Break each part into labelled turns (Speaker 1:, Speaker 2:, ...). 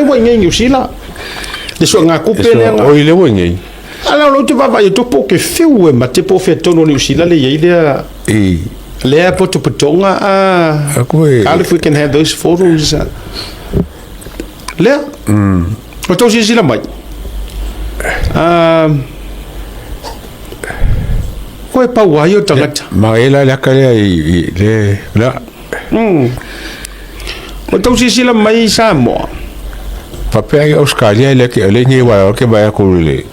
Speaker 1: Ua i nei Niu Sila le suegatupe lea na.
Speaker 2: Oi lea ua i nei.
Speaker 1: Ala o lou te vaavaai atu po o ke fiu e mate po o fea tonu o Niu Sila le i ai lea.
Speaker 2: I.
Speaker 1: Lea potopotoga a.
Speaker 2: Aku e.
Speaker 1: How if we can have those photos. Lea. O tou silasila mai. Koe pau ai o tagata.
Speaker 2: Ma e la le aka lea i le la.
Speaker 1: O tou silasila mai i Samoa.
Speaker 2: Faapea i Australia le ke le ni wa ke ba ku le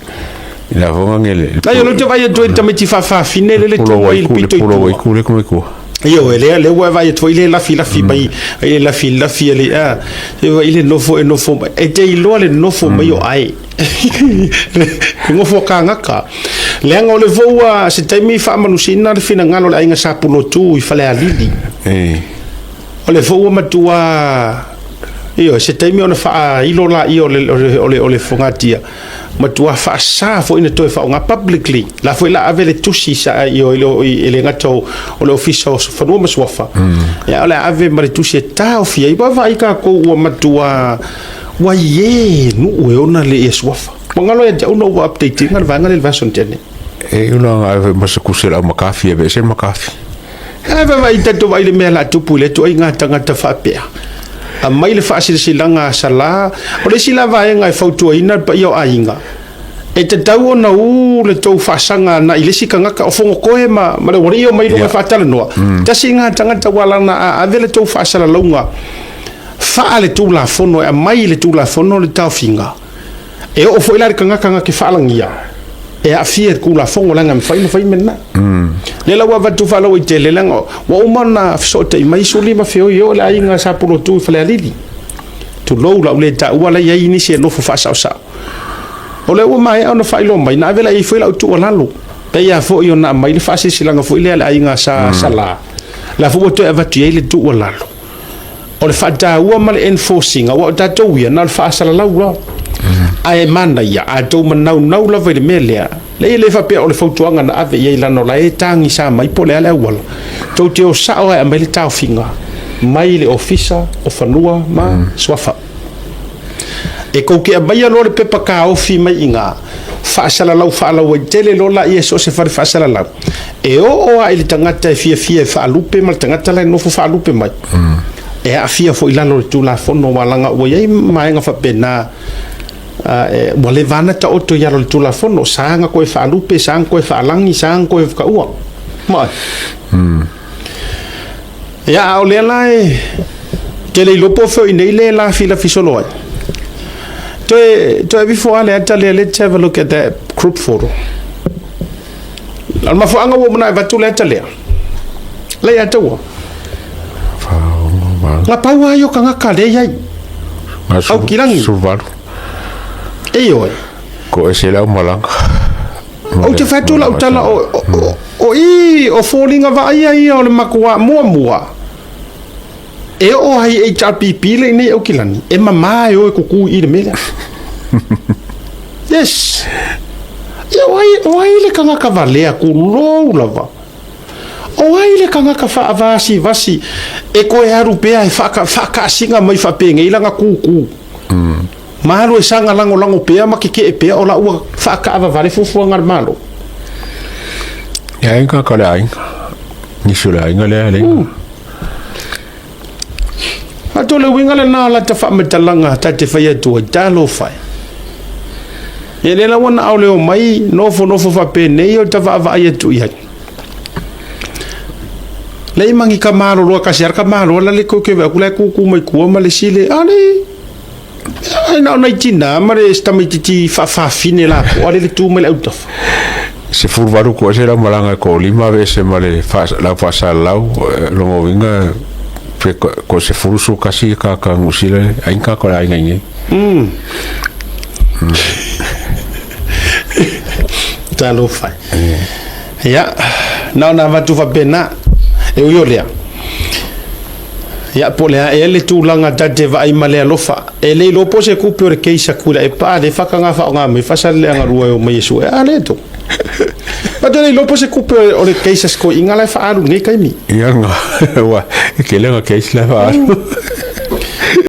Speaker 2: la vonga ngele.
Speaker 1: Ai o te vai atu i tamaiti faafafine le le tu mai le pito i
Speaker 2: tua. Ku le ku ku.
Speaker 1: Io e lea le ua vai atu i le lafi lafi mai ai le lafi lafi le a e vai le nofo e nofo mai e te iloa le nofo mai o ai. Le nofo kangaka. Leaga o le foua se taimi faamanusiina le finagalo o le aiga Sa Pulotu i Falealili. O le foua matua ioe se taimi ona faailo laia o le, o le, o le, o le fogatia matua faasa foi na toe faaaoga publicly la foi la ave le tusi sa ioe e le gata o le ofisa o Fanua ma Suafa ia o le a ave ma le tusi e taofia ai vaavaai tatou ua matua ua ie nuu e ona le ia suafa. Ua galo ia te au na ua update ina le vaega lea i le vaiaso na tea nei.
Speaker 2: E i una ave ma se kusi o le au makafi e aveese le makafi.
Speaker 1: Ae vaavaai tatou vaai le mea la tupu i le ituaiga tagata faapea. Aumai le faasilasilaga a Sala. O le isi la vaega e fautuaina le paia o aiga, e tatau ona u le tou faasaga agai i le isi tagata o Fonotoe ma, ma le ualii o mai luga e faatalanoa. Tasi lena tagata ua ala ona a ave le tou faasalalauga faa le Tulafono e aumai i le Tulafono le taofiga. E oo foi la i le tagata na te faalagia, e aafia i le Tulafono leaga e mafai ona fai mea na. Lea la ua avatu faalauaitele leaga ua uma ona fesootai mai Suli ma Feoi e oo i le aiga Sa Pulotu i Falealili. Tulou lau le taua la i ai nisi e nofo faasaosao. O lea ua maea ona faailoa mai, na ave la i ai foi lau tuualalo. Pei lava foi ona aumai le faasilasilaga foi lea a le aiga Sa Sala, la foi ua toe avatu i ai le tuualalo. O le faataua ma le enforcing, aua o tatou ia, na o le faasalalau loa. Ae manaia, a outou manaunau lava i le mea lea, leai e le faapea o le fautuaga na ave i ai leaga o la e tagisa mai po o le a le auala, tou te o sao lava e aumai le taofiga mai le Ofisa o Fanua ma Suafa. E tou te aumaia loa le pepa taofi mai i ina, faasalalau faalauaitele loa laia i so o se fale faasalalau, e oo lava i le tagata e fiafia e faalupe ma le tagata la e nofo faalupe mai, e aafia foi i lalo o le Tulafono, aua leaga ua i ai vaega faapena, ua leva lava ona taoto i lalo o le Tulafono, sa na toe faalupe, sa na toe faalagi, sa na toe taua. Maoe. Ia, a o lea la e te le iloa po o fea o i nei le lafilafi solo ai. Toe, toe aveifo lava le ata lea, let's have a look at that group photo. O le mafuaaga ua uma ona avatu le ata lea, la ia te ua. Na pau lava ia o tagata lea e i ai. Aukilagi.
Speaker 2: Suluvalu.
Speaker 1: Ioe.
Speaker 2: Ko ese le aumalaga.
Speaker 1: Ou te fai atu lau tala o, o, o, o i o foliga vaaia ia o le makuā muamua e oo ai HRPP le i nei Aukilani, e mamā e o e kuku i le mea lea. Yes. Ia o ai, o ai le tagata valea kulou lava. O ai le tagata faavasivasi e toe alu pea e whaaka, whaakaasiga mai whaapenei lana kūkū. Malo e saga lagolago pea ma kekeʻe pea o la ua faakaavavale fuafuaga a le Malo.
Speaker 2: E aiga ka le aiga. Nisi o le aiga lea le.
Speaker 1: Ato le uiga lena o lata faamatalaga ta te fai atu ai, talofa e. Ia lea la ua na o mai nofonofo faapenei o ta vaavaai atu i ai. Lei mangi ka malolo kasi ara ka malolo la le koke ve akula kuku mai kua ma le sile ale. Ai na o nai tinā ma le tamaitiiti faafafine latou, a o le tu mai le autafa.
Speaker 2: 18 koa ese lau malaga e ko lima aveese ma le lau faasalalau lona uiga pe ko 11 kaka Niu Sila ai kaka o le aiga i nei.
Speaker 1: Talofa e. Ia, na ona avatu faapena, e ui o lea, Ia, po o le a ea le tulaga ta te vaai ma le alofa. E le iloa po o se kupe o le case atu i la epa, a le whakanga whaonga mai whasaleleanga rua e o mai e sue. A le to. Ma te le iloa po o se kupe o le case a se koiinga la e whaalu nei kaimi.
Speaker 2: Ia nga, ua, e kele nga case la e whaalu.